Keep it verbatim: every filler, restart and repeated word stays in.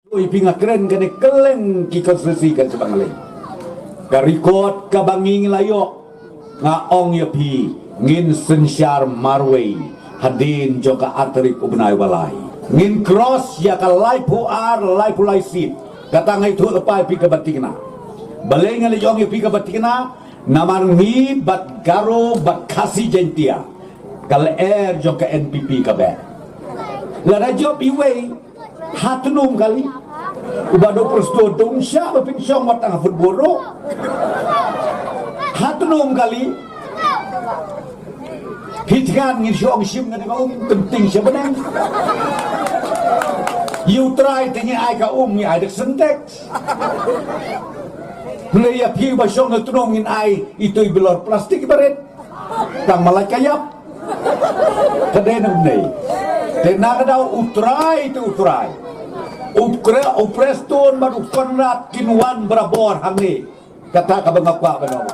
Ïa phi nga kren kane kylleng ki constituency kan sa bang lei. Ka record kaba ngi la ïoh, nga ong ïa phi, ngin synshar marwei hadien jong ka artarik u bnai ba lai. Ngin cross ïa ka laiphew ar, laiphew lai seat. Kata nga ïathuh lypa ïa phi kaba thikna. Balei nga la ong ïa phi kaba thikna? Namar ngi bad Garo bad Khasi Jaintia, ka lyer jong ka N P P ka beh. Lada jop iwei, ha tnum kali. Uba dei u Prestone te um shah ba pynshong wat tang ha football ruh. Ha tnum kali. Phi thngan ngin shong shim ngan ka um kynting sha bneng. Ïa U Trai te ngi ai ka um, ngi ai da ka Sintex. Hynrei ïa phi ba shong na tnum ngin ai itu i bilor plastik barit. Tang malai ka ïap. Ka dei na mynne. Te na ka daw U Trai te U Trai. U Kre-, u Prestone bad u Conrad kin wan barabor hangne. Kata kaba nga kwah ban ong.